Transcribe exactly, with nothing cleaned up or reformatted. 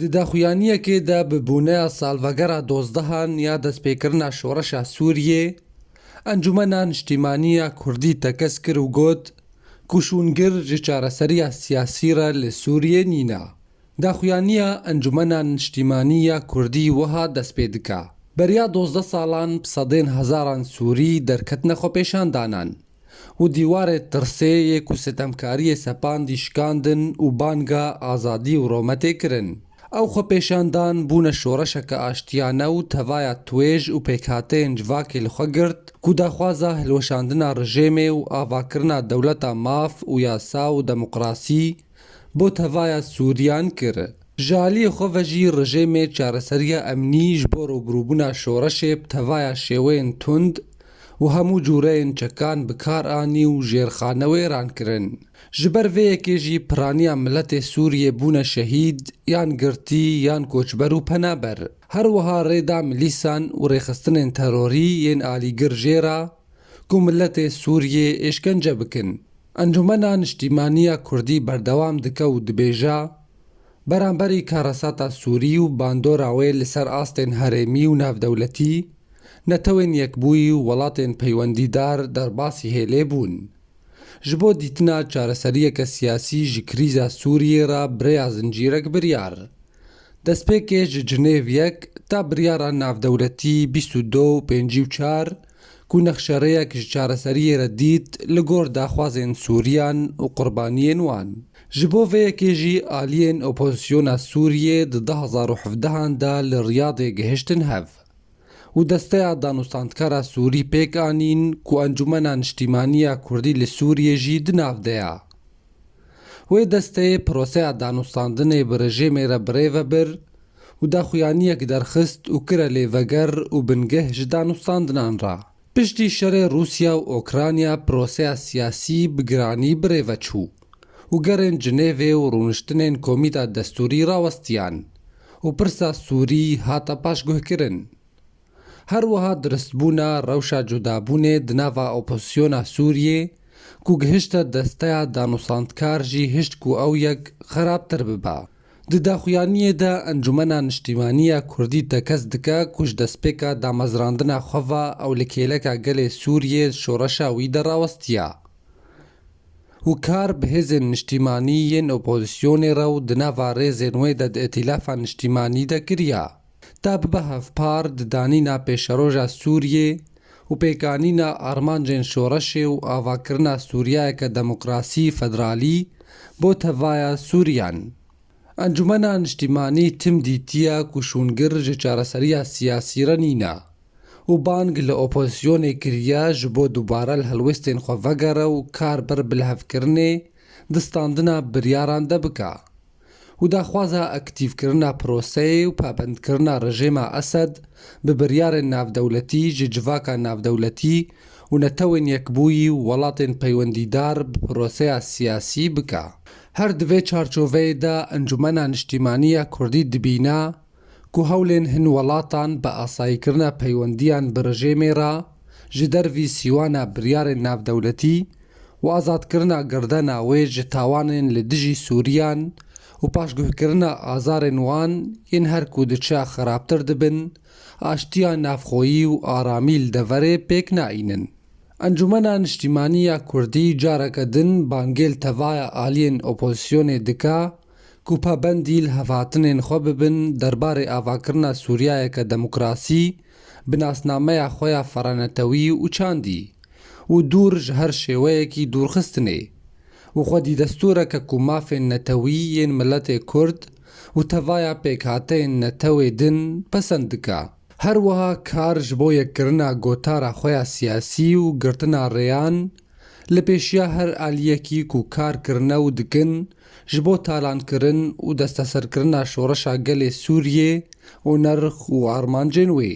Di daxuyaniyekê de bi bûneya salvegera dozdehan ya destpêkirina şoreşa Sûriyê, Encûmena Niştîmanî ya Kurdî tekez kir û got ku şûngir ji çareseriya siyasî re li Sûriyê nîne. Daxuyaniya Encûmena Niştîmanî ya Kurdî wiha dest pê dike: Beriya dozdeh salan bi sedên hezaran Sûrî derketine xwepêşandanan û dîwarê tirsê yê ku sitemkariyê sepandî şikandin û banga azadî û rometê kirin. Ew xwepêşandan bûne şoreşeke aştiyane û tevaya twêj û pêkhateyên civakê li xwe girt ku daxwaza hilweşandina rejêmê û avakirina dewleta maf û yasa û demokrasî bo tevaya Sûriyan kir. Ji aliyê xwe ve jî rejêmê çareseriya emnî ji bo rûbirûbûna şoreşê bi tevaya şêweyên tund û hemû cûreyên çekan bi kar anî û jêrxane wêran kirin. Ji ber vê yekê jî piraniya miletê Sûriyê bûne şehîd yan girtî yan koçber û penaber. Her wiha rê da milîsan û rêxistinên terorî yên alîgir jê re ku miletê Sûriyê êşkence bikin. Encûmena Niştîmanî ya Kurdî berdewam dike û dibêje, beramberî karesata Sûrî û bandora wê li ser astên herêmî û navdewletî, Netewên Yekbûyî û welatên peywendîdar derbasî hêlê bûn. Ji bo dîtina çareseriyeke siyasî ji krîza Sûriyê re bi rêya zincîrek biryar. Destpêkê ji Cinêv yek ta biryara navdewletî bîst û du û pêncî û çar ku nexşerêyek ji çareseriyê re dît li gor daxwazên Sûriyan û qurbaniyên wan. Ji bo vê yekê jî aliyên opozisyona Sûriyê di du hezar û hevdehan de li Riyadê gihiştin hev û desteya danûstandkara Sûrî pêk anîn ku Encûmena Niştîmanî ya Kurdî li Sûriyê jî di nav de ye. Wê desteyê proseya danûstandinê bi rejêmê re birêve bir û daxuyaniyek derxist û kire lêveger û bingeh ji danûstandinan re. Piştî şerê Rûsya û Okrayna proseya siyasî bi giranî birêve çû û gerên Cinêvê û rûniştinên Komîta Destûrî rawestiyan û pirsa Sûrî hate paşguhkirin. Her wiha diristbûna rewşa cudabûnê di nava opozisyona Sûriyê ku gihişte desteya danûstandkar jî hişt ku ew yek xerabtir bibe. Di daxuyaniyê de Encûmena Niştîmanî ya Kurdî tekez dike ku ji destpêka damezrandina xwe ve ew li kêleka gelê Sûriyê şoreşa wî de rawestiya û kar bi hêzên niştîmanî yên opozisyonê re û di nava rêzên wê de di îtîlafa niştîmanî de kiriya. Ta bibe hevpar di danîna pêşeroja Sûriyê û pêkanîna armancên şoreşê û avakirina Sûriyayeke demokrasî federalî bo tevaya Sûriyan. Encûmena Niştîmanî tim dîtiye ku şûngir ji çareseriya siyasî re nîne û bang li opozisyonê kiriye ji bo dubare li helwestên xwe vegere û kar ber bilhevkirinê di standina biryaran de bike û daxwaza aktîfkirina proseyê û pabendkirina rejêma Esed bi biryarên navdewletî ji civaka navdewletî û Netewên Yekbûyî û welatên peywendîdar bi proseya siyasî bike. Her di vê çarçoveyê de Encûmena Niştîmanî ya Kurdî dibîne ku hewlên hin welatan bi asayîkirina peywendiyan bi rejêmê re ji dervî sîwana biryarên navdewletî û azadkirina girdana wê ji tawanên li dijî Sûriyan û paşguhkirina azarên wan yên her ku diçe xerabtir dibin, aştiya navxweyî û aramî li deverê pêk naînin. Encûmena Niştîmanî ya Kurdî careke din bangê li tevaya aliyên opozisyonê dike ku pabendî li hevhatinên xwe bibin derbarê avakirina Sûriyayeke demokrasî bi nasnameya xwe ya ferenetewî û çandî û dûr ji her şêweyekî dûrxistinê û xwedî destûreke ku mafên netewî yên miletê Kurd û tevaya pêkhateyên netewê din pesend dike. Her wiha kar ji bo yekkirina gotara xwe ya siyasî û girtina rêyan li pêşiya her aliyekî ku kar kirine û dikin ji bo talankirin û desteserkirina şoreşa gelê Sûriyê û nerx û armancên wê.